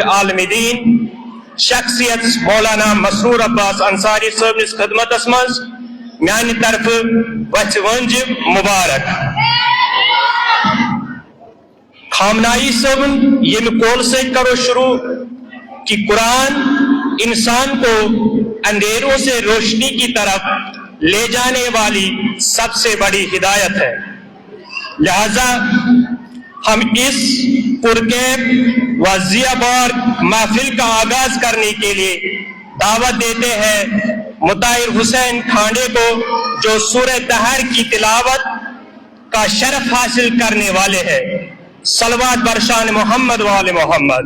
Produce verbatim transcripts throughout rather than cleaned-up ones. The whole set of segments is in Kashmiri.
عالم دین، شخصیت مولانا مسرور عباس انصاری صٲبنِس خدمتس منٛز میانہِ طرفہٕ وژھِ وٲنٛجہِ مبارک۔ خامنائی صٲبن ییٚمہِ قول سۭتۍ کرو شروع کہ قرآن انسان کو اندھیروں سے روشنی کی طرف لے جانے والی سب سے بڑی ہدایت ہے، لہذا ہم اس پرکیف و ضیابار محفل کا آغاز کرنے کے لیے دعوت دیتے ہیں مطاہر حسین کھانڈے کو، جو سورہ دہر کی تلاوت کا شرف حاصل کرنے والے ہیں۔ صلوات بر شان محمد و آل محمد۔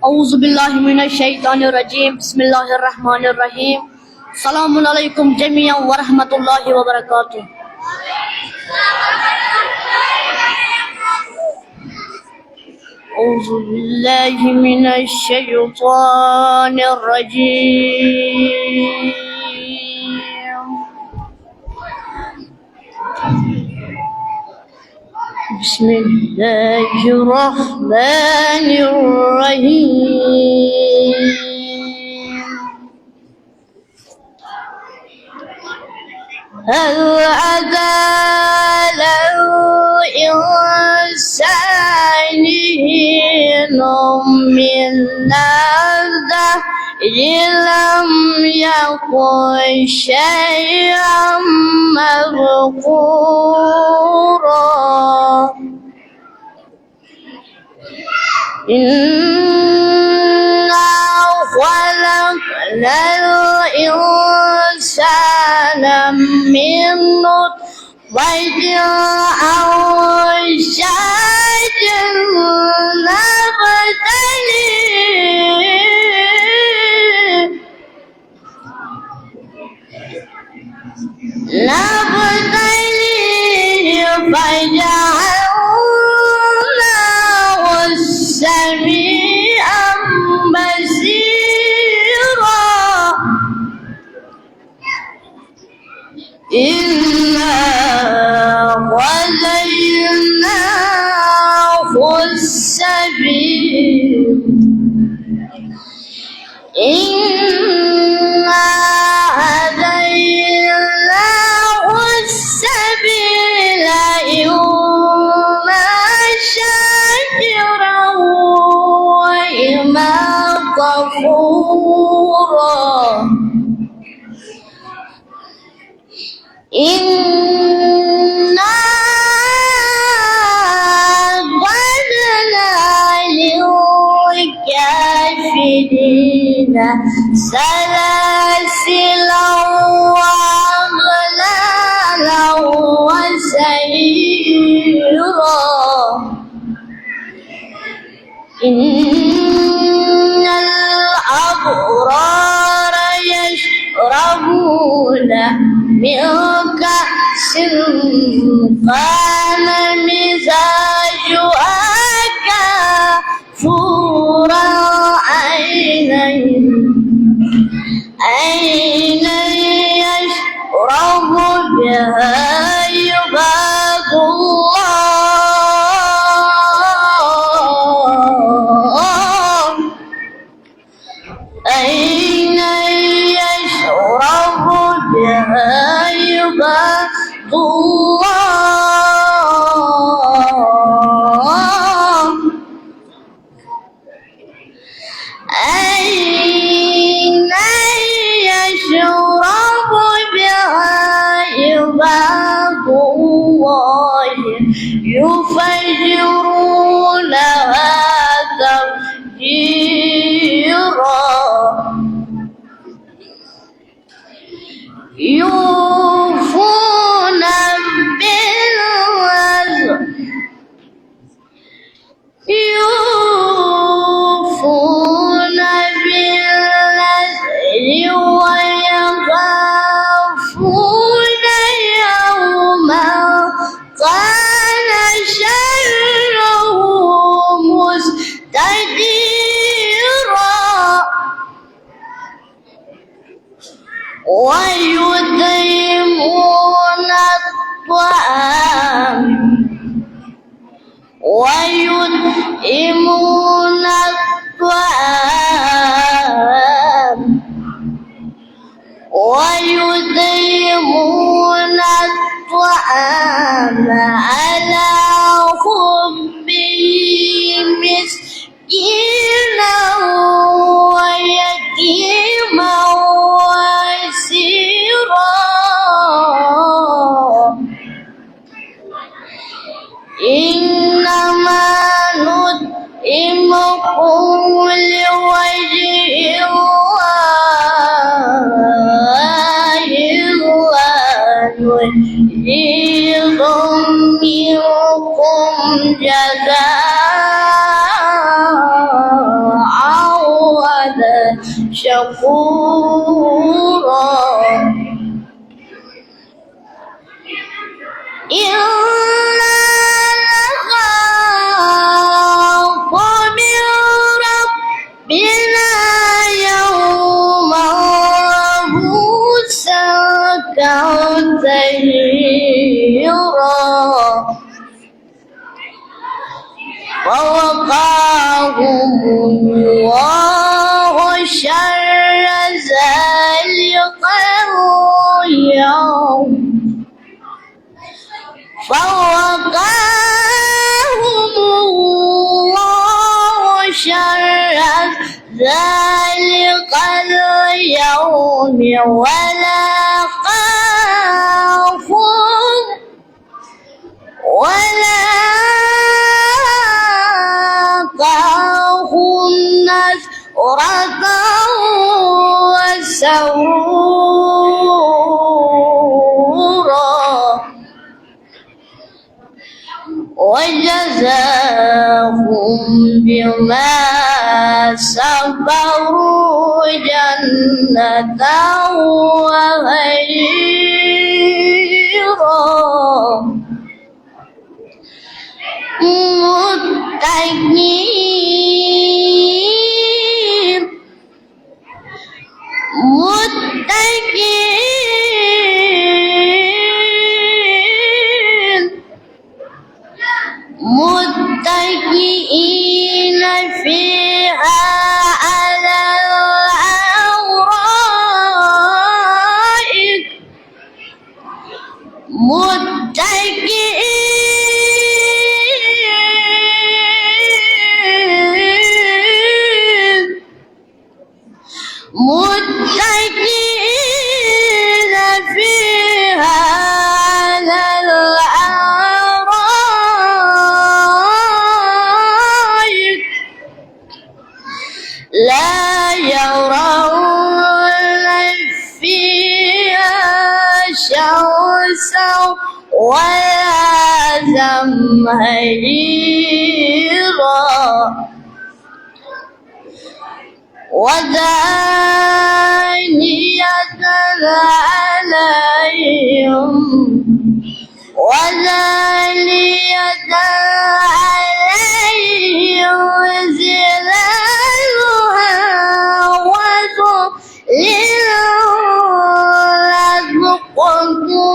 أعوذ بالله من الشيطان الرجيم. بسم الله الرحمن الرحيم. السلام عليكم جميعا ورحمة الله وبركاته. أعوذ بالله من الشيطان الرجيم. بسم الله الرحمن الرحيم. هل أتى على الإنسان حين من الدهر لم يكن شيئا مذكورا. إنا خلقنا الإنسان من نطفة أمشاج نبتليه نبتليه فجعلناه سميعا بصيرا. إنا هديناه السبيل. إنا هديناه السبيل إما شاكرا وإما كفورا. إنا أعتدنا للكافرين سلاسل وأغلالا وسعيرا. إن الأبرار يشربون من كأس كان مزاجها كافورا. عينا، عينا يشرب بها عباد الله. عينا يشرب بها عباد الله. عينا يشرب بها عباد الله يفجرونها تفجيرا. يوفون بالنذر، يوفون بالنذر ويخافون يوما كان شره مستطيرا. ويطعمون الطعام، ويطعمون الطعام، ويطعمون الطعام على حبه مسكينا ويتيما وأسيرا. إنما نطعمكم لوجه الله لا نريد منكم جزاء ولا شكورا. إنا نخاف من ربنا يوما عبوسا قمطريرا. فوقاهم الله شر ذلك اليوم، فوقاهم الله شر ذلك اليوم ولقاهم، ولقاهم نضرة وسرورا. وجزاهم بما صبروا جنة وحريرا. متكئين، متكئين، متكئين فيها على الأرائك، متكئين، متكئين فيها غوثا ولا زمهريرا. ودانية عليهم، ودانية عليهم ظلالها وذللها قطوفها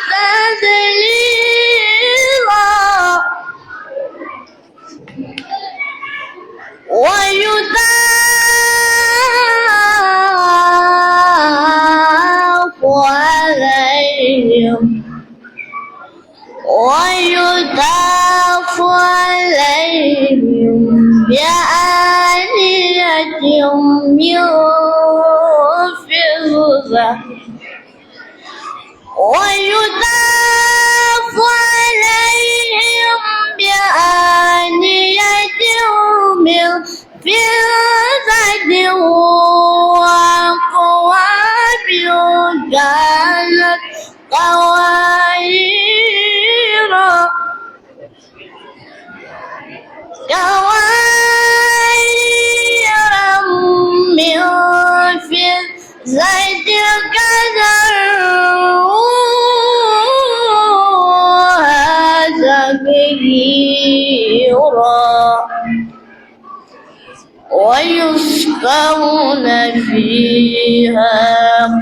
تذليلا. ويطاف عليهم، ويطاف عليهم بآنية من فضة، ويطاف عليهم بآنية من فضة وأكواب كانت قوارير، قوارير من فضة قدروها تقديرا. ويسقون فيها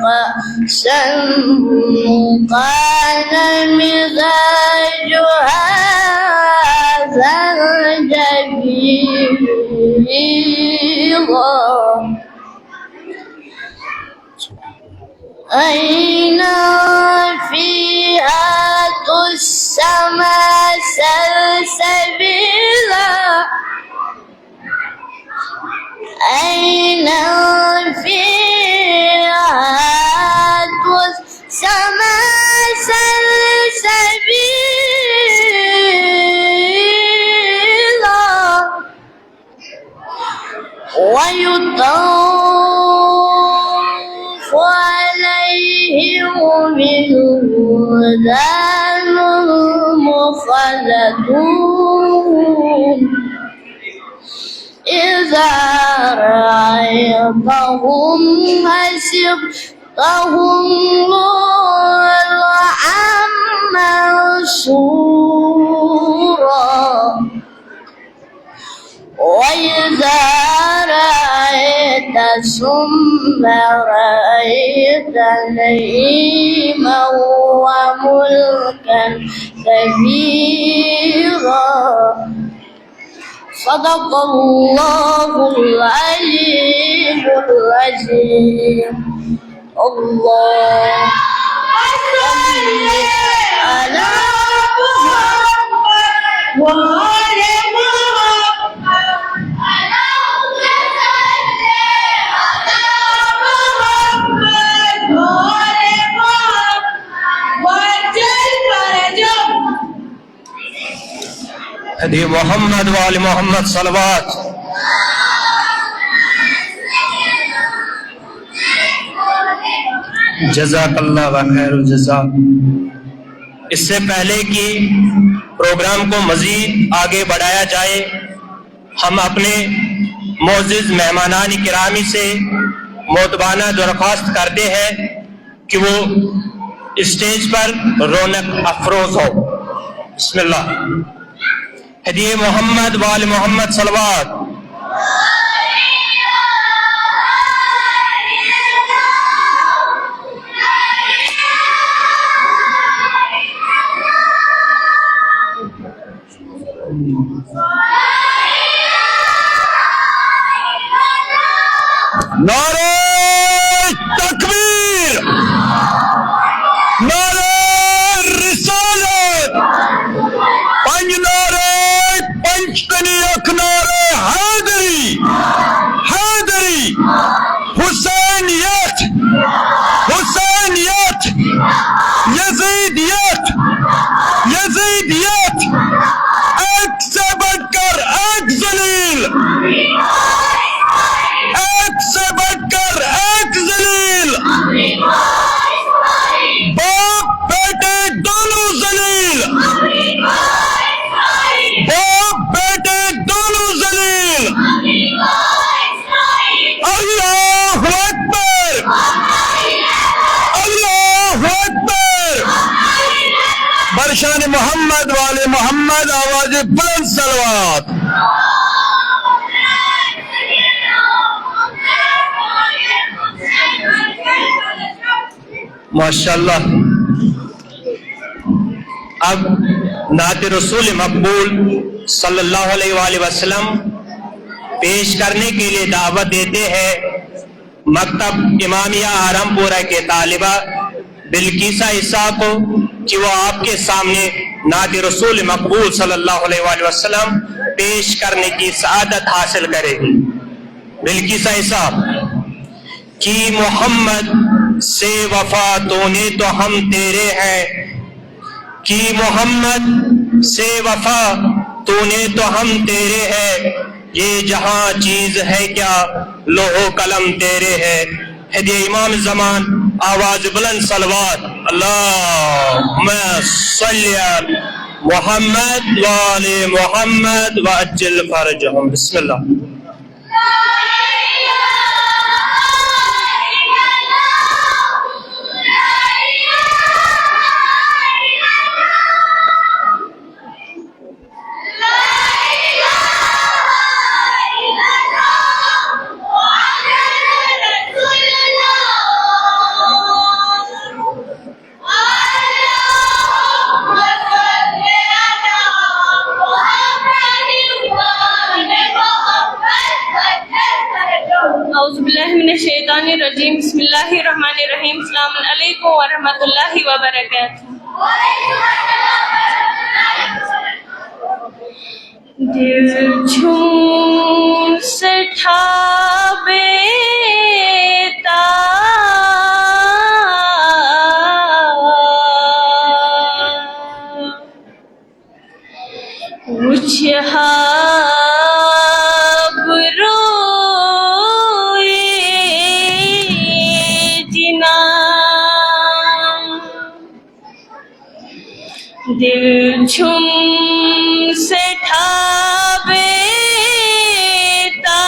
كأسا كان مزاجها زنجبيلا. عينا فيها تسمى سلسبيلا. عينا فيها تسمى سلسبيلا. ويطاف عليهم بولدان مخلدون. إذا رأيتهم حسبتهم لؤلؤا منثورا. وإذا رأيت ثم رأيت نعيما وملكا كبيرا. صدق الله العلي العظيم. اللهم صل على محمد وآل محمد. اللهم صل على محمد وآل محمد وعجل فرجهم. هدي محمد وآل محمد صلوات. جزاک اللہ و خیر الجزا۔ اس سے پہلے کہ پروگرام کو مزید آگے بڑھایا جائے، ہم اپنے معزز مہمانان گرامی سے مؤدبانہ درخواست کرتے ہیں کہ وہ اسٹیج پر رونق افروز ہو۔ بسم اللہ۔ ہدی محمد وآل محمد صلوات۔ نعرہ تکبیر، نعرہ رسالت، پنج نعرہ پنجتنی، اکھ نعرہ حیدری، حیدری، حسینیت، حسینیت، یزیدیت، یزیدیت، ایک سے بڑھ کر ایک ذلیل، ایک سے بڑھ کر ایک ذلیل۔ اکبر۔ برشان محمد وال محمد، آواز بلند صلوات۔ ماشاءاللہ۔ اب نعت رسول مقبول صلی اللہ علیہ وآلہ وسلم پیش کرنے کے لیے دعوت دیتے ہیں مکتب امامیہ آرام پورہ کے طالبہ بلقیسہ عیسیٰ کو، کہ وہ آپ کے سامنے نعت رسول مقبول صلی اللہ علیہ وآلہ وسلم پیش کرنے کی سعادت حاصل کرے۔ بلقیسہ عیسیٰ، کی محمد سے وفا تو نے تو ہم تیرے ہیں، کی محمد سے وفا تو نے تو ہم تیرے ہیں، یہ جہاں چیز ہے کیا لوح و قلم تیرے ہے۔ ہدیہ امام زمان، آواز بلند صلوات، اللہم صل علی محمد وآل محمد وعجل فرجهم۔ بسم اللہ۔ أعوذ بالله من الشيطان الرجيم. بسم الله الرحمن الرحيم. السلام عليكم ورحمة الله وبركاته. دل چھم سٹھا بیتا، وچھ ہاب روئے جنا۔ دل چھم سٹھا بیتا،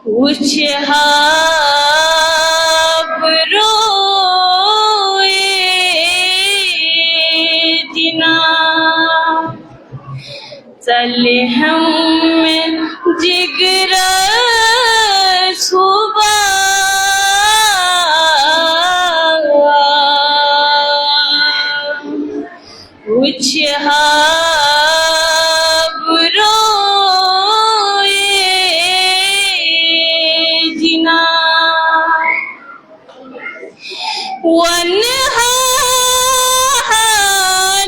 وچھ ہاب روئے جنا۔ تلہم جگر صبح، وچھ ہاب روئے جنا۔ ونہا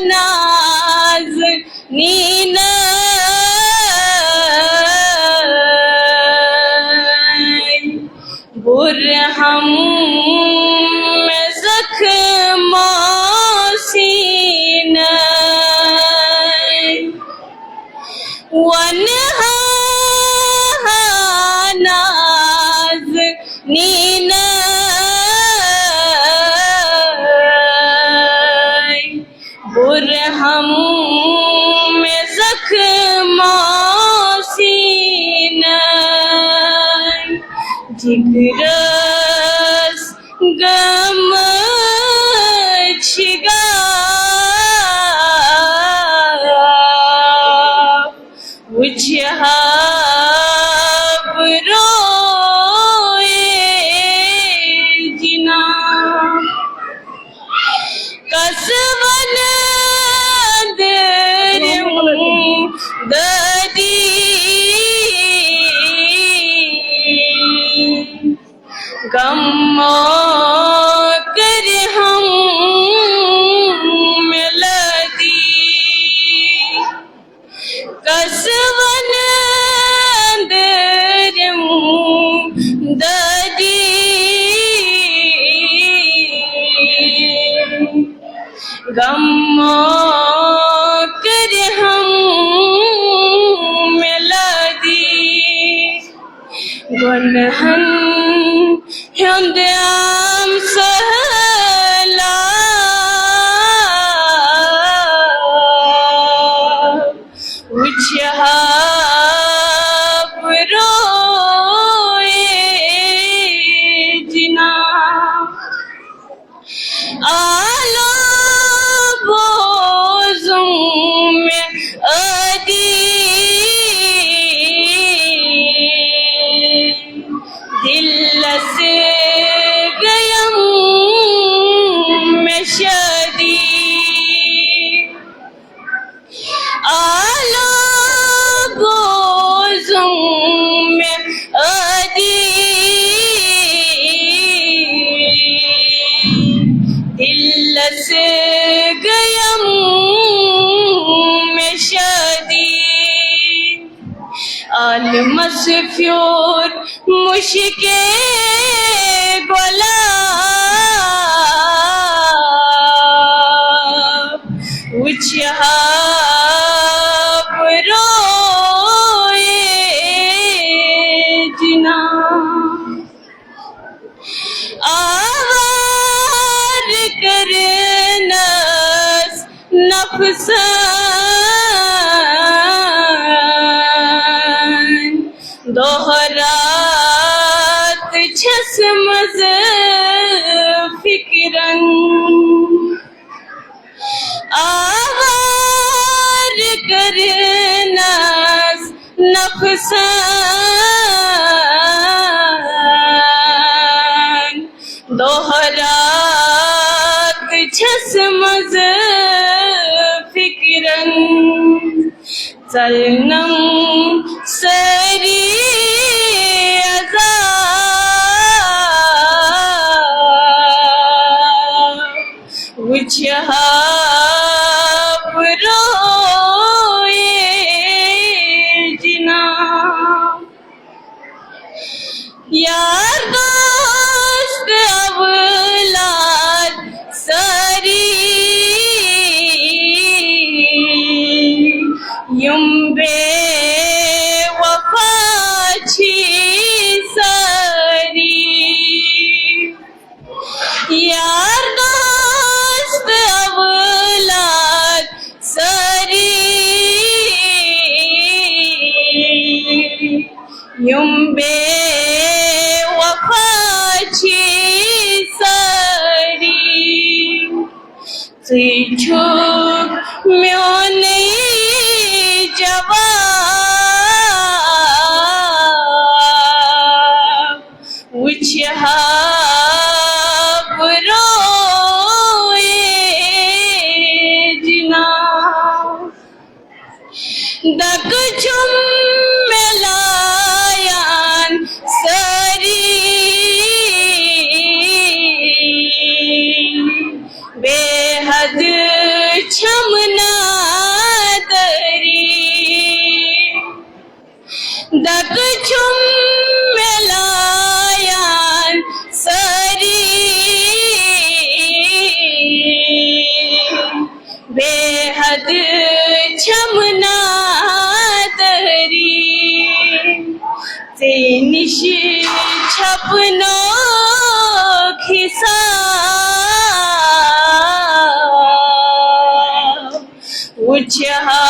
ناز نینائی، برہم زخم سینائی۔ ونہا ناز نینائی، برہم زخم سینائی۔ جگرس غم چھگا، وچھ ہاب روئے جنا۔ کس ونندرم ددی، غم کرہم لدی۔ کس ونندرم ددی، غم کرہم لدی۔ گنہن ہند عام سہلا، وچھ ہاب رو مس پھیوٗر مُشکے گۄلاب، وٕچھِ ہا بہٕ رویے جناب۔ آوار کٔرنَس نفسن، دۄہ رات چھَس منٛز فِکرن۔ آوار کٔرنَس نفسن، دۄہ رات چھَس منٛز فِکرن۔ ژَلنَم سٲری عذاب، وٕچھِ ہا بہٕ رویے جناب۔ یار دوست اولاد سٲری، یِم بے وفا چھِ سٲری۔ یار دوست اولاد سٲری، یِم بے وفا چھِ سٲری۔ ژٕے چھُکھ میونُے جواب، وٕچھِ ہا بہٕ رویے جناب۔ دَکہٕ چھُم مےٚ لایان سٲری، بے حد چھَم نادٲری۔ دَکہٕ چھُم مےٚ لایان سٲری، بے حد چھَم نادٲری۔ ژےٚ نِش چھَپنوکھ حساب، وٕچھِ ہا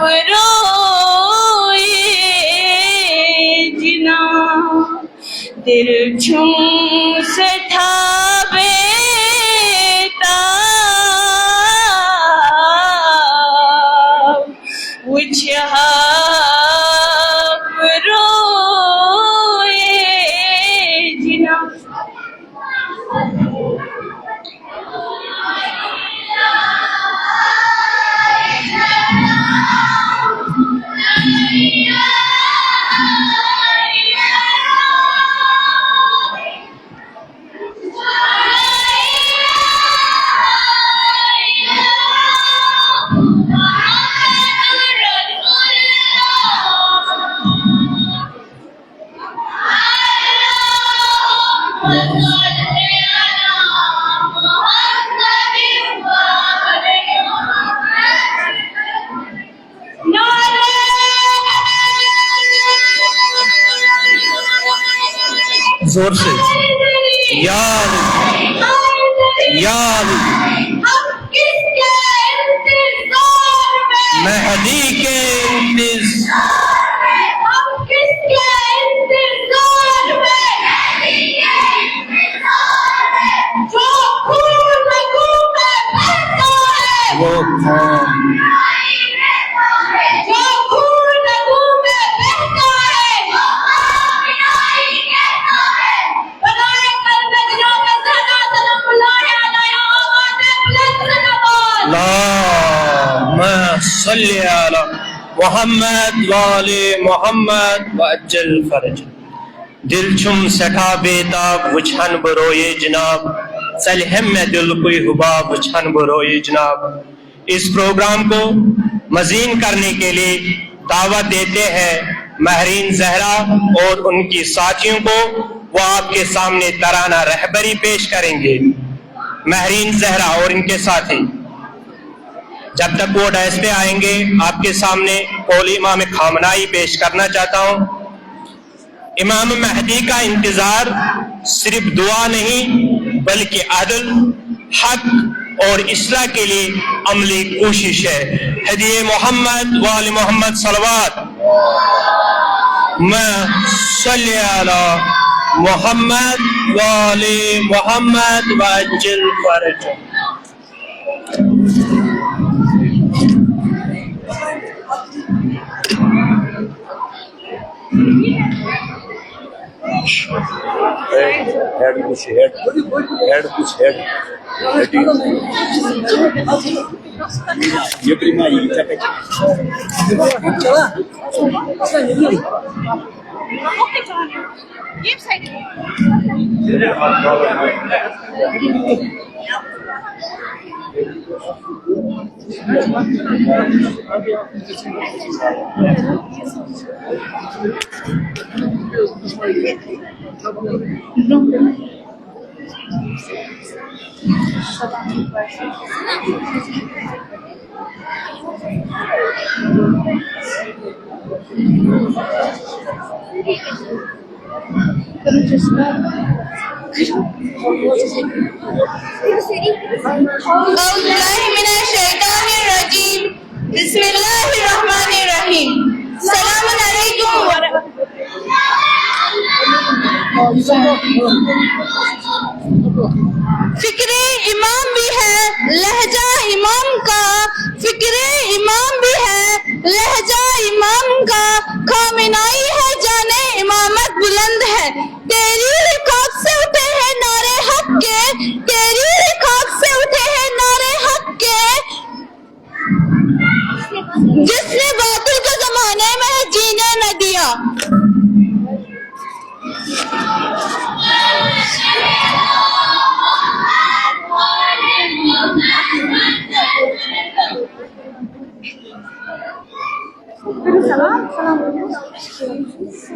بہٕ رویے جناب۔ دِل چھُم سٮ۪ٹھاہ بے تاب، وٕچھِ ہا بہٕ رویے جناب۔ زور سے۔ یا علی۔ یا علی۔ مہدی کے انتظار۔ جو خون رگوں میں بہتا ہے۔ وہ خون۔ جو خون رگوں میں بہتا ہے۔ بنائے قلب دلوں میں زہرا سلام اللہ علیہا، آواز بلند سے نواز۔ اللہم صل علی محمد و آل محمد و عجل فرج۔ دِل چھُم سٮ۪ٹھاہ بے تاب، وٕچھان بہٕ رویے جناب۔ ژَلہِ ہم مےٚ دِلکُے حُباب، وٕچھان بہٕ رویے جناب۔ اس پروگرام کو مزین کرنے کے لیے دعوت دیتے ہیں مہرین زہرا اور ان کی ساتھیوں کو۔ وہ آپ کے سامنے ترانہ رہبری پیش کریں گے۔ مہرین زہرا اور ان کے ساتھی، جب تک وہ ڈائس پہ آئیں گے، آپ کے سامنے قول امام خامنائی پیش کرنا چاہتا ہوں۔ امام مہدی کا انتظار صرف دعا نہیں، بلکہ عدل، حق اور اصلاح کے لیے عملی کوشش ہے۔ ہدی محمد وآل محمد صلوات۔ میں صلی علی محمد وآل محمد وعجل فرج۔ Head, push head, head, push head. Head. Dia terima ini, capek. أعوذ بالله من الشيطان الرجيم. بسم الله الرحمن الرحيم. السلام عليكم ورحمة فکر امام بھی ہے لہجہ امام کا، فکر امام بھی ہے لہجہ امام کا، خامنائی ہے جانے امامت بلند ہے۔ تیری ہی خاک سے اٹھے ہیں نعرے حق کے، تیری ہی خاک سے اٹھے ہیں نعرے حق کے، جس نے باطل کو زمانے میں جینے نہ دیا۔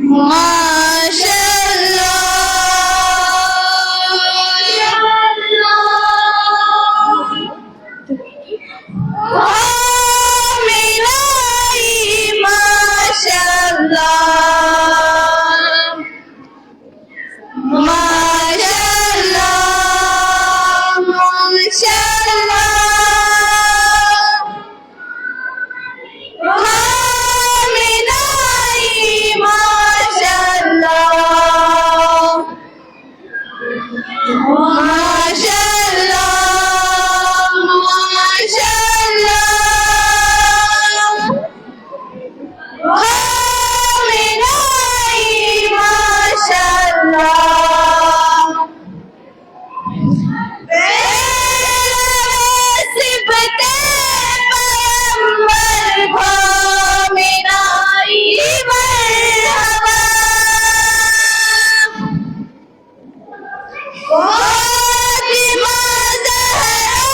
ماشاء اللہ۔ ماشاء اللہ، ماشاء اللہ، ماشاء اللہ۔ ماشاء اللہ، ماشاء اللہ، ماشاء اللہ۔ خامنائی، ماشاء اللہ۔ پیغمبر خامنائی، مرحبا۔ فاطمہ زہرا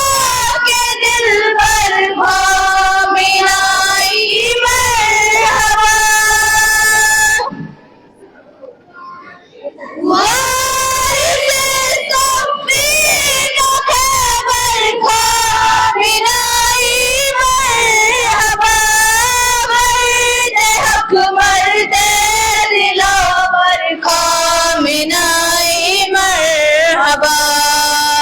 کے دلبر خامنائی، مرحبا۔ وارث صدیق خیبر خامنائی، مرحبا۔ مرد حق، مرد دلاور خامنائی، مرحبا۔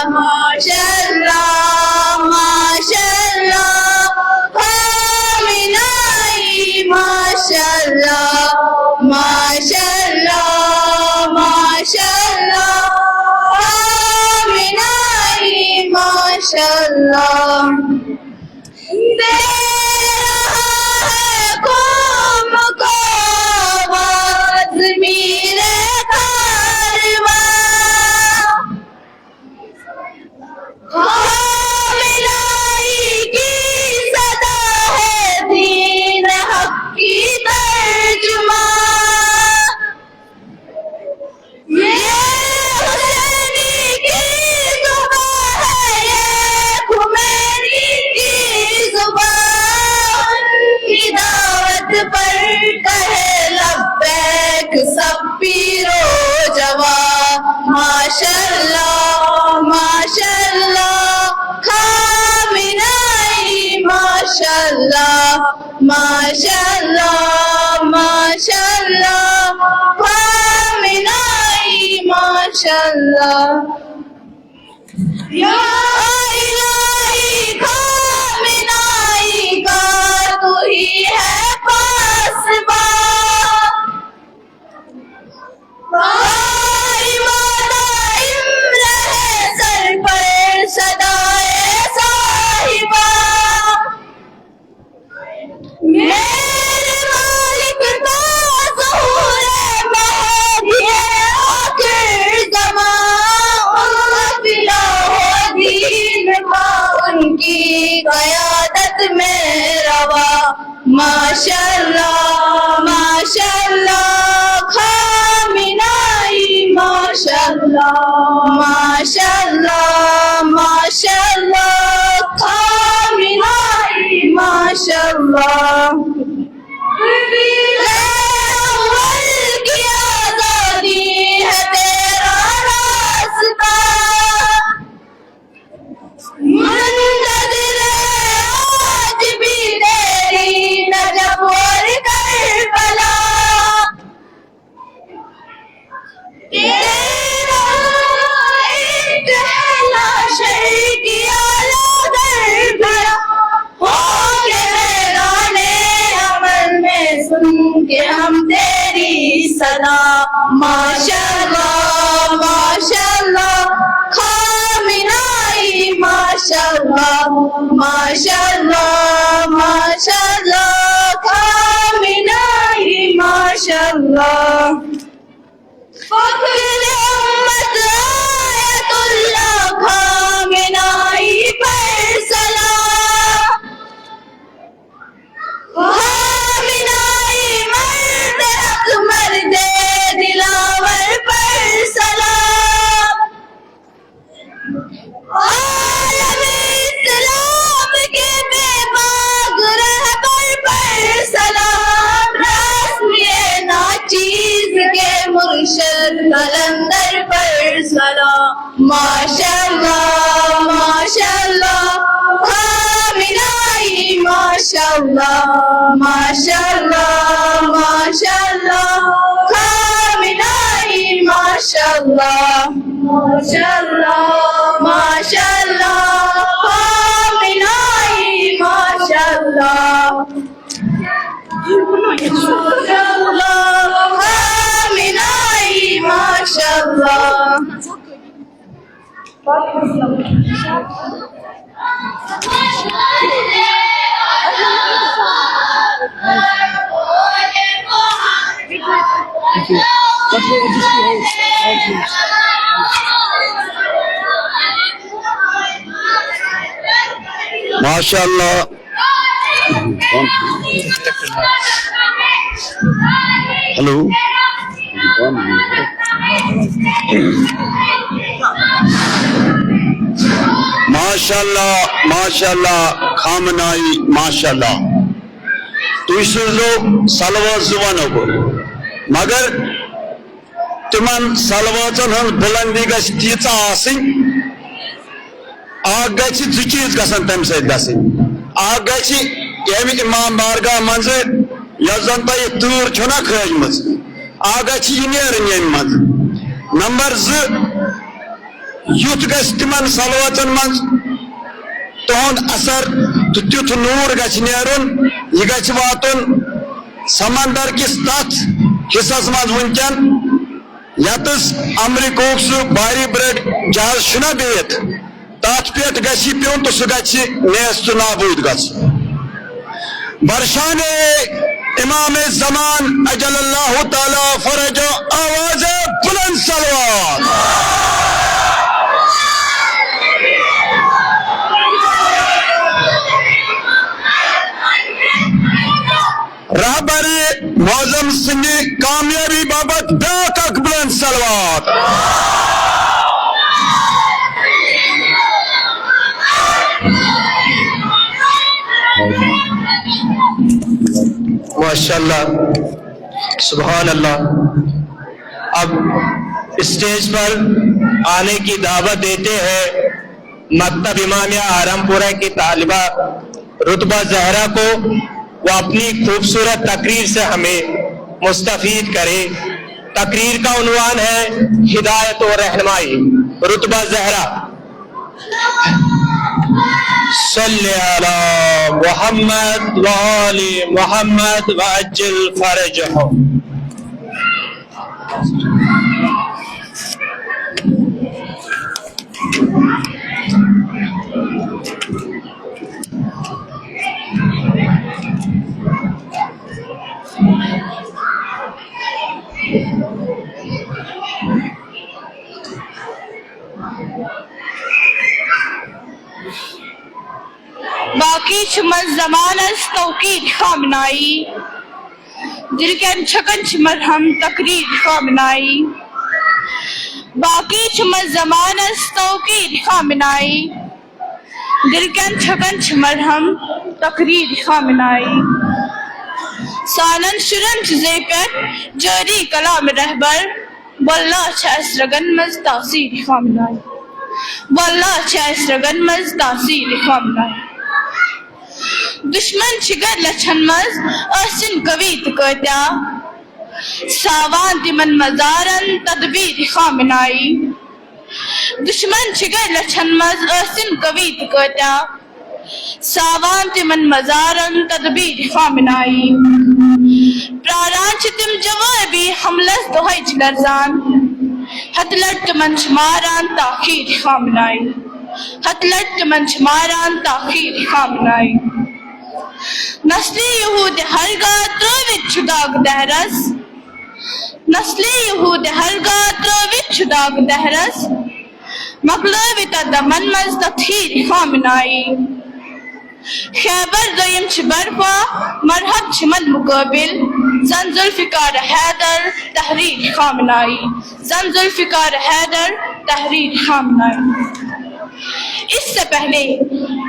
ماشاء اللہ، ماشاء اللہ، خامنائی، ماشاء اللہ، ماشاء اللہ، ماشاء اللہ، خامنائی، ماشاء اللہ۔ دے رہا ہے قوم کو آواز میر کارواں۔ خامنائی کی صدا ہے دین حق کی ترجمان۔ یہ حسینی کی زبان ہے، یہ خمینی ماشاءاللہ، ماشاءاللہ، خامنائی، ماشاءاللہ۔ یا الہی، خامنائی کا تو ہی ہے پاسبان۔ قائمہ دائم رہے سر پر سدائے صاحبہ۔ میرے مالک، تو ظہور مہدی آخر زمان، ان قافلہ دین با ان کی قیادت میں روا۔ ماشاءاللہ، ماشاءاللہ، خامنائی، ماشاءاللہ، ماشاءاللہ، ماشاءاللہ، خامنائی، ماشاءاللہ۔ اول کی آزادی ہے تیرا راستہ۔ منتظر آج بھی تیری نجف اور کربلا۔ تیرا ایک ہے لاشر کی آلہ در بڑا، ہوں گے حیران عمل میں سن کے ہم تیری صدا۔ ماشاءاللہ، ماشاءاللہ، خامنائی، ماشاءاللہ، ماشاءاللہ، ماشاءاللہ، خامنائی، ماشاءاللہ۔ فخر امت آیت اللہ خامنائی پر سلام۔ خامنائی مرد حق، مرد دلاور پر سلام۔ عالم اسلام کے بے باک رہبر پر سلام، رسم ناچیز کے مرشد قلندر پر سلام۔ ماشاءاللہ، ماشاءاللہ، خامنائی، ماشاءاللہ، ماشاءاللہ، ماشاءاللہ، خامنائی، ماشاءاللہ، ماشاءاللہ، ماشاءاللہ، خامنائی، ماشاءاللہ، ماشاءاللہ، خامنائی، ماشاءاللہ۔ ماشاءاللہ۔ ہیلو۔ ماشاءاللہ، ماشاءاللہ، خامنائی، ماشاءاللہ۔ تُہۍ سوٗزِو صلوات زٕ وَنو بہٕ، مگر تِمن صلواتن ہٕنٛز بُلندی گژھِ تیٖژاہ آسٕنۍ، اکھ گژھِ، زٕ چیٖز گژھن تمہِ سۭتۍ گژھٕنۍ۔ اکھ گژھِ ییٚمہِ امام بارگاہ منٛزٕ یۄس زن تۄہہِ تۭر چھو نا کھٲجمٕژ، اکھ گژھِ یہِ نیرٕنۍ ییٚمہِ منٛز۔ نمبر زٕ، یُتھ گژھِ تِمن صلواتن منٛز تُہُنٛد اثر تہٕ تیُتھ نوٗر گژھِ نیرُن، یہِ گژھِ واتُن سمندر کِس تتھ حصس منٛز وٕنکٮ۪ن یتس امریکہُک سُہ باری برڈ جہاز چھُنہ بِہِتھ، تتھ پٮ۪ٹھ گژھِ یہِ پیوٚن تہٕ سُہ گژھِ نیست نابود گژھُن۔ برشان امام زمان عجل اللہ تعالی فرجہ آواز بلند صلوات۔ رہبر معظم سٕنٛدِ کامیٲبی باپتھ بیٛاکھ اکھ بلند صلوات۔ ماشاءاللہ، سبحان اللہ۔ اب اسٹیج پر آنے کی دعوت دیتے ہیں مکتب امامیہ آرم پورہ کی طالبہ رتبہ زہرا کو۔ وہ اپنی خوبصورت تقریر سے ہمیں مستفید کرے۔ تقریر کا عنوان ہے ہدایت و رہنمائی۔ رتبہ زہرا، صلی علی محمد و آل محمد و عجل فرجهم۔ باقی چھِ منٛز زمانس توقیر خامنائی، دِلکٮ۪ن چھکن چھِ مرہم تقریر خامنائی۔ باقی چھِ منٛز زمانس توقیر خامنائی، دِلکٮ۪ن چھکن چھِ مرہم تقریر خامنائی۔ سانن شُرٮ۪ن چھِ زے پٮ۪ٹھ جٲری کلام رہبر، واللہ چھِ اَسہِ رگن منٛز تاثیر خامنائی۔ واللہ چھِ اَسہِ رگن منٛز تاثیر خامنائی۔ دشمن چھِ گرِ لچھن منٛز ٲسِن قوی تہٕ کٲتیٛاہ، ساوان تِمن مزارن تدبیر خامنائی۔ دشمن چھِ گرِ لچھن منٛز ٲسِن قوی تہٕ کٲتیٛاہ، ساوان تِمن مزارن تدبیر خامنائی۔ پراران چھِ تِم جوابی حملس دۄہے چھِ لرزان، ہتہٕ لٹہِ تِمن چھِ ماران تاخیر خامنائی۔ ہتہٕ لٹہِ تِمن چھِ ماران تاخیر خامنائی۔ نسلی یہود ہرگاہ ترٲوِتھ چھُ داغ دہرس، نسلی یہود ہرگاہ ترٲوِتھ چھُ داغ دہرس، مۄکلٲوِتھ اَتھ دمن منٛز تطہیر خامنائی۔ خیبر دوٚیِم چھِ برپا، مرحب چھِ من مقابل، زن ذوالفقار حیدر تحریر خامنائی، زن ذوالفقار حیدر تحریر خامنائی۔ اس سے پہلے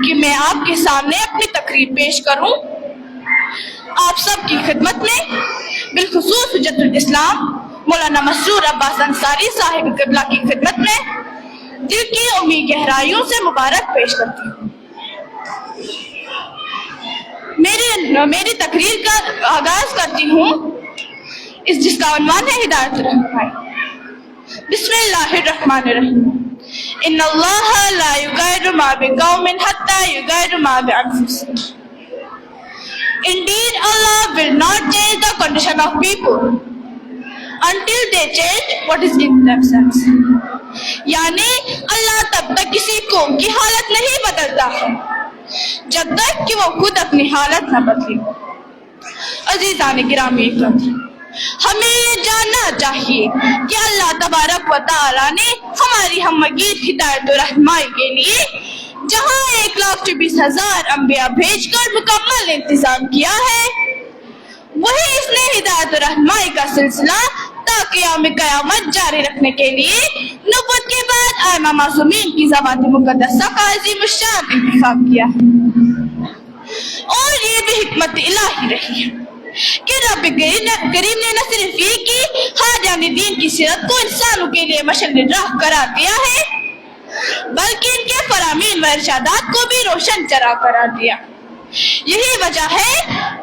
کہ میں آپ کے سامنے اپنی تقریر پیش کروں، آپ سب کی خدمت میں، بالخصوص حجت الاسلام مولانا مسرور عباس انصاری صاحب قبلہ کی خدمت میں دل کی عمیق گہرائیوں سے مبارک پیش کرتی ہوں۔ میرے میری تقریر کا آغاز کرتی ہوں، اس جس کا عنوان ہے ہدایت الرحمن۔ بسم اللہ الرحمن الرحیم۔ ان اللہ لا یغیر ما بقوم حتی یغیر ما بانفسهم۔ Indeed, Allah will not change the condition of people until they change what is in themselves. یعنی اللہ تب تک کسی قوم کی حالت نہیں بدلتا ہے جب تک کہ وہ خود اپنی حالت نہ بدلے۔ عزیزان گرامی، ہمیں یہ جاننا چاہیے کہ اللہ تبارک و تعالیٰ نے ہماری ہمگیر ہدایت و رہنمائی کے لیے جہاں ایک لاکھ چوبیس ہزار انبیاء بھیج کر مکمل انتظام کیا ہے، وہی اس نے ہدایت و رہنمائی کا سلسلہ تا قیام قیامت جاری رکھنے کے لیے نبوت کے بعد ائمہ معصومین کی ذوات مقدسہ کا عظیم الشان انتخاب کیا ہے۔ اور یہ بھی حکمت الہی رہی ہے کہ رب کریم نے، کریم نے نہ صرف یہ کہ ہادیانی دین کی سیرت کو انسانوں کے لیے مشعل راہ قرار دیا ہے، بلکہ ان کے فرامین و ارشادات کو بھی روشن چراغ قرار دیا۔ یہی وجہ ہے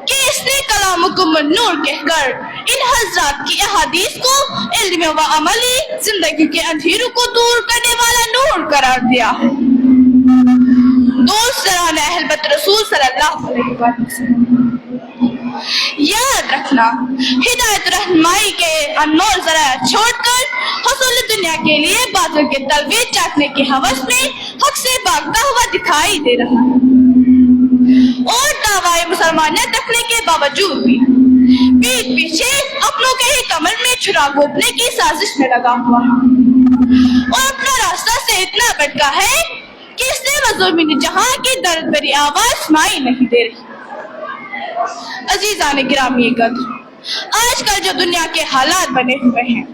کہ اس نے کلامکم النور کہہ کر ان حضرات کی احادیث کو علم و عملی زندگی کے اندھیروں کو دور کرنے والا نور قرار دیا۔ دوست سران اہل بیت رسول صلی اللہ علیہ وسلم، یاد رکھنا، ہدایت رہنمائی کے انمول ذرائع چھوڑ کر حصول دنیا کے لیے باطل کے طلبے چاٹنے کی ہوس میں حق سے بھاگتا ہوا دکھائی دے رہا ہے اور دعوی مسلمانیت رکھنے کے باوجود بھی پیٹ پیچھے اپنوں کے ہی کمر میں چھرا گھونپنے کی سازش میں لگا ہوا ہے اور اپنا راستہ سے اتنا بھٹکا ہے کہ اس نے مظلومین جہاں کی درد بھری آواز سنائی نہیں دے رہی۔ عزیزان گرامی قدر، آج کل جو دنیا کے حالات بنے ہوئے ہیں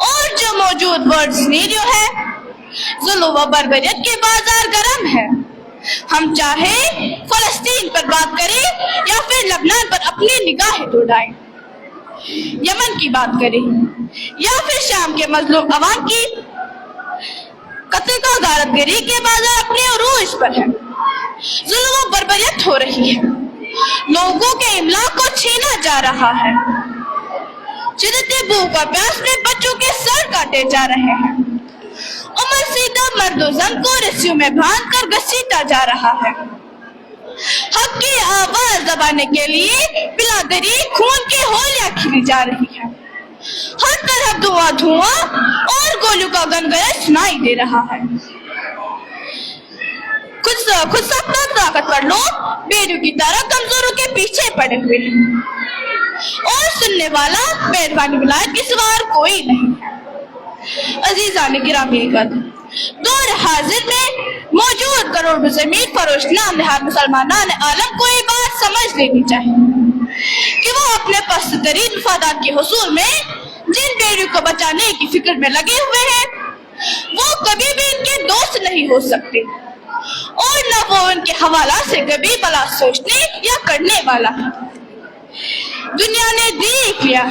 اور جو موجود ورلڈ سینیریو ہے، ظلم و بربریت کے بازار گرم ہے۔ ہم چاہے فلسطین پر بات کریں یا پھر لبنان پر اپنی نگاہیں دوڑائیں، یمن کی بات کریں یا پھر شام کے مظلوم عوام کی، قتل و غارت گری کے بازار اپنے عروج پر ہیں۔ ظلم و بربریت ہو رہی ہے، لوگوں کے املاک کو چھینا جا رہا ہے۔ شدت بھوک اور پیاس میں بچوں کے سر کاٹے جا رہے ہیں۔ عمر سیدہ مرد و زن کو رسیوں میں باندھ کر گھسیٹا جا رہا ہے۔ حق کی آواز دبانے کے لیے بلادری خون کی ہولیاں کھیلی جا رہی ہے۔ ہر طرف دھواں دھواں اور گولیوں کا گنگناٹ سنائی دے رہا ہے۔ خود خود ساختہ طاقتور لوگ بھیڑیوں کی طرح کمزوروں کے پیچھے پڑے ہوئے ہیں اور سننے والا مہربانی ولایت کے سوا اور کوئی نہیں۔ عزیزان گرامی قدر، دور حاضر میں موجود کروڑوں زمین فروش نام نہاد مسلمانان عالم کو یہ بات سمجھ لینی چاہیے کہ وہ اپنے پست ترین مفادات کے حصول میں جن بھیڑیوں کو بچانے کی فکر میں لگے ہوئے ہیں، وہ کبھی بھی ان کے دوست نہیں ہو سکتے اور نہ وہ ان کے حوالات سے کبھی بھلا سوچنے یا کرنے والا ہے۔ دنیا نے دیکھ لیا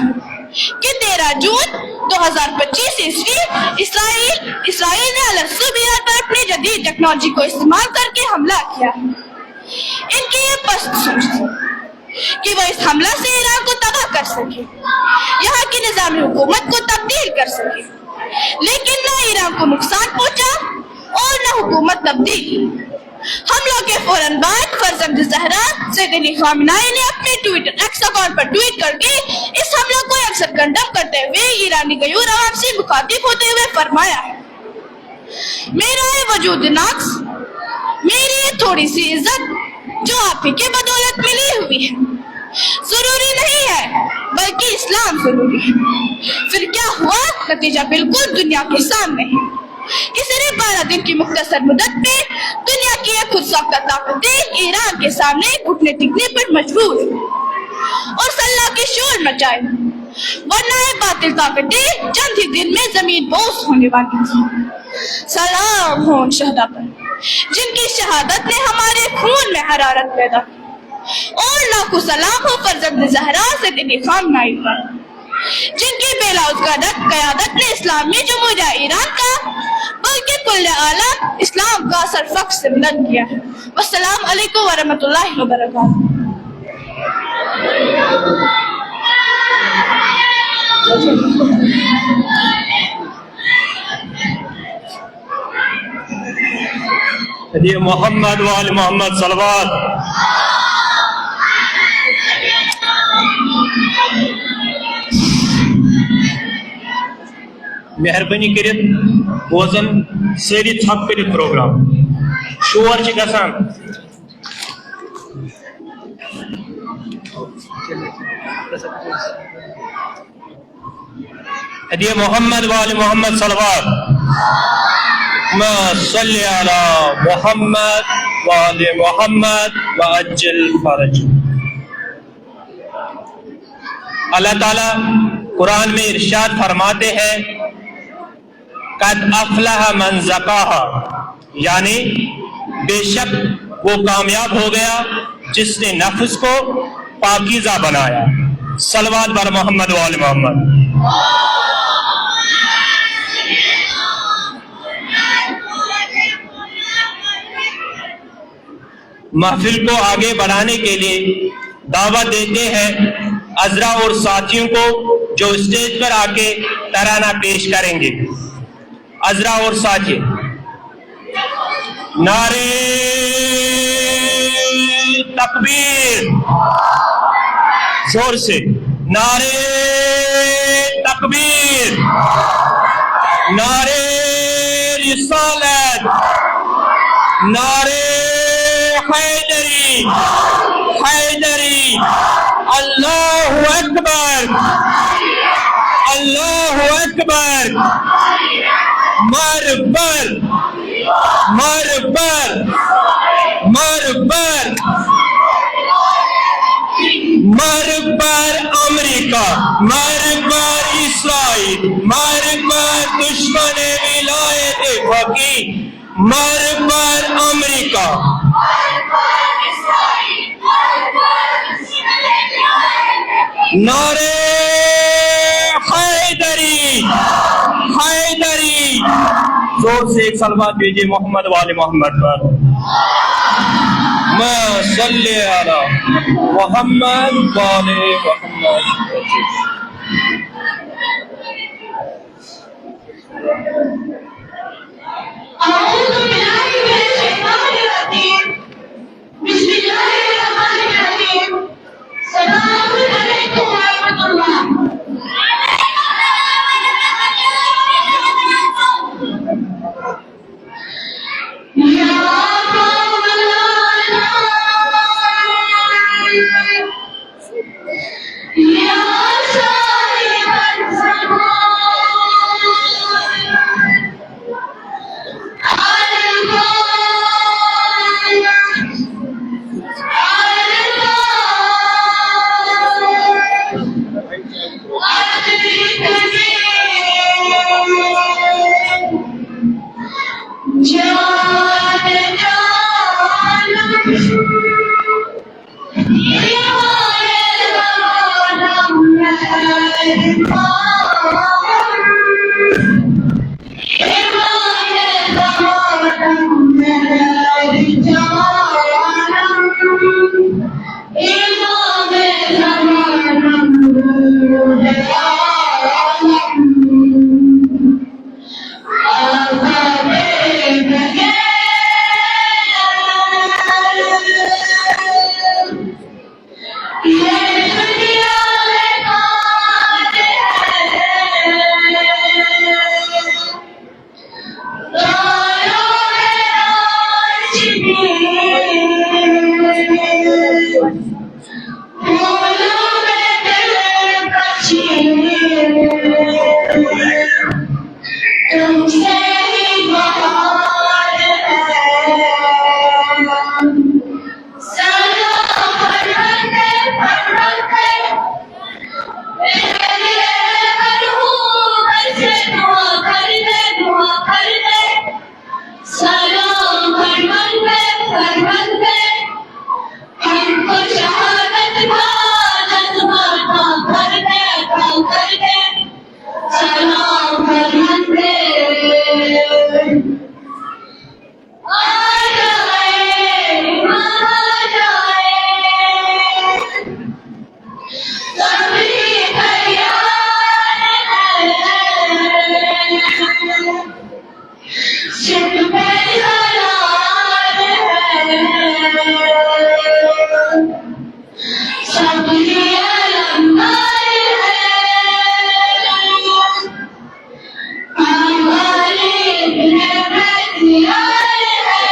کہ تیرہ جون دو ہزار پچیس عیسوی اسرائیل اسرائیل نے الگ سوبیات پر اپنی جدید ٹیکنالوجی کو استعمال کر کے حملہ کیا۔ ان کی یہ پست سوچ تھی کہ وہ اس حملہ سے ایران کو تباہ کر سکے، یہاں کے نظام حکومت کو تبدیل کر سکے، لیکن نہ ایران کو نقصان پہنچا اور نہ حکومت تبدیل۔ حملوں کے فوراً بعد فرزند زہرا سید علی خامنائی نے اپنے ٹویٹر ایکس اکاؤنٹ پر ٹویٹ کر کے اس حملوں کو یکسر کنڈم کرتے ہوئے ایرانی غیور عوام سے مخاطب ہوتے ہوئے فرمایا ہے، میرا یہ وجود نقص، میری یہ تھوڑی سی عزت جو آپ ہی کے بدولت ملی ہوئی ہے، ضروری نہیں ہے، بلکہ اسلام ضروری ہے۔ پھر کیا ہوا؟ نتیجہ بالکل دنیا کے سامنے ہے کہ صرف بارہ دن کی مختصر مدت میں دنیا کی یہ خود ساختہ طاقتیں ایران کے سامنے گھٹنے ٹکنے پر مجبور ہوئی اور صلاح کے شور مچائے، ورنہ یہ باطل طاقتیں چند ہی دن میں زمین بوس ہونے والی تھی۔ سلام ہو ان شہدا پر، جن کی شہادت نے ہمارے خون میں حرارت پیدا کی، اور لاکھوں سلام ہو فرزند زہرا سید علی خامنائی پر، جن کی بے لوث قیادت قیادت نے اسلامی جمہوریہ ایران کا، بلکہ کل عالم اسلام کا سر فخر سے بلند کیا ہے۔ والسلام علیکم ورحمۃ اللہ وبرکاتہ۔ علی محمد و آل محمد صلوات۔ مہربٲنی کٔرِتھ بوزن سٲری ژھۄپہٕ کٔرِتھ پروگرام، شور چھِ گژھان۔ علی محمد و آل محمد صلوات۔ اللهم صل علی محمد و آل محمد و عجل فرج۔ اللہ تعالیٰ قرآن میں ارشاد فرماتے ہیں، قد افلح من زکاها، یعنی بے شک وہ کامیاب ہو گیا جس نے نفس کو پاکیزہ بنایا۔ صلوات بر محمد و آل محمد۔ محفل کو آگے بڑھانے کے لیے دعوت دیتے ہیں عذرا اور ساتھیوں کو، جو اسٹیج پر آ کے ترانہ پیش کریں گے۔ عذرا اور ساتھی، نعرے تکبیر، زور سے، نعرے تکبیر، نعرے رسالت، نعرے حیدری، حیدری، اللہ اکبر، اللہ اکبر، مرگ بر، مرگ بر، مرگ بر، مرگ بر امریکہ، مرگ بر اسرائیل، مرگ بر دشمن ولایت فقیہ، مرگ بر امریکہ۔ نعرہ حیدری، حیدری۔ زور سے ایک صلوات بھیجیے محمد و آل محمد پر۔ اللهم صل على محمد وآل محمد. أعوذ بالله من الشيطان الرجيم. بسم الله الرحمن الرحيم. السلام عليكم ورحمة الله. يا قوم لا تنام، يا صاحب الزمان، على البال، على البال، أدركني. سلام فرمانده، فرمانده، حق و شهادت با جذبات کرده، کرده. سلام فرمانده. آ جائے، آ جائے. سبھی تیار ہیں. سب پہ سلام ہے. سبھی علمدار ہیں. ہماری نعمت یار ہے.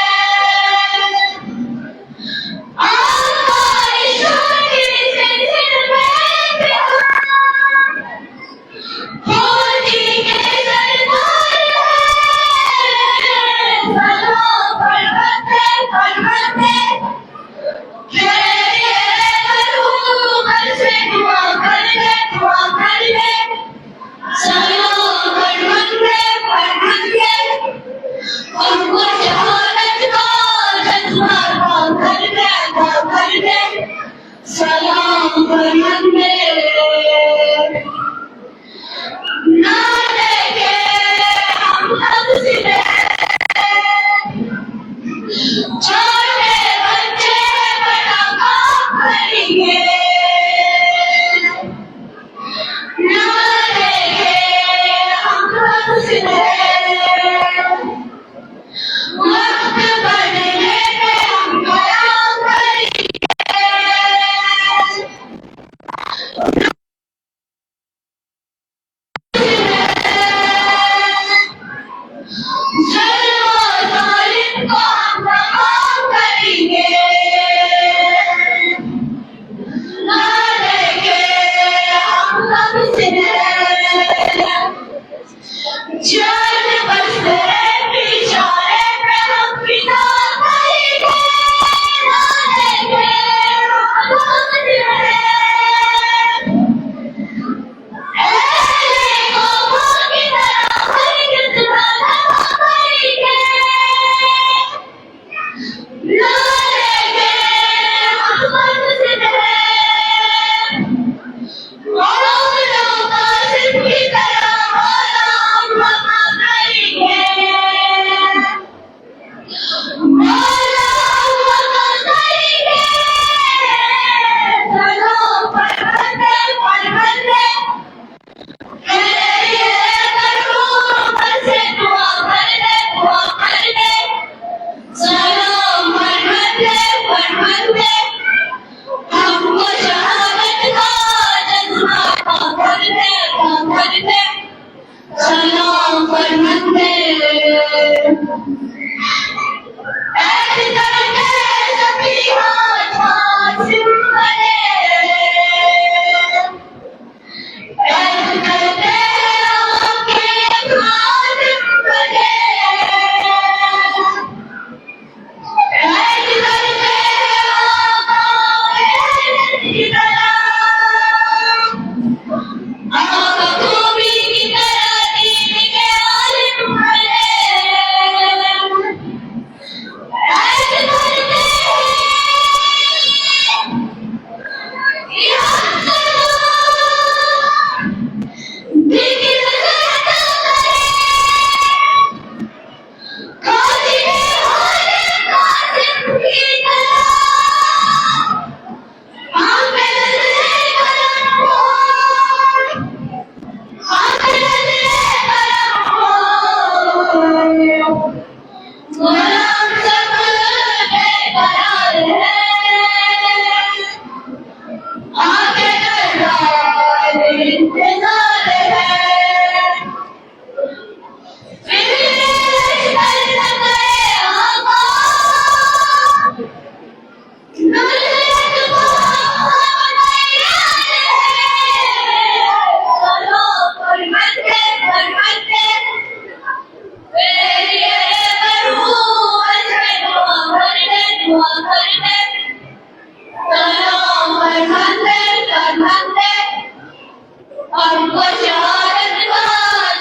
اور ان کو شہادت کا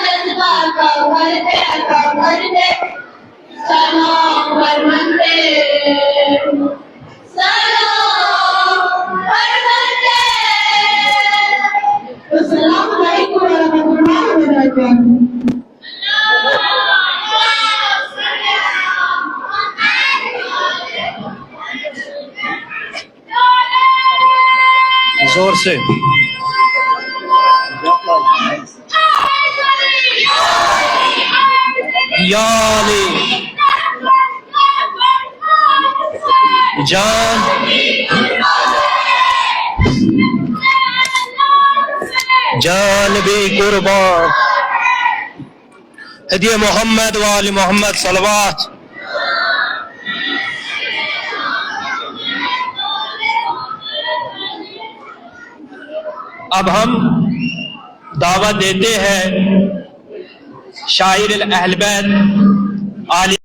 جذبہ کمر پہ، کمر پہ سلام فرماتے، سلام فرماتے۔ السلام علیکم ورحمۃ اللہ وبرکاتہ۔ زور سے۔ یا علی۔ جان، جان بھی قربان۔ ہدی محمد و آل محمد صلوات۔ اب ہم دعوت دیتے ہیں شاعر اہل بیت عالی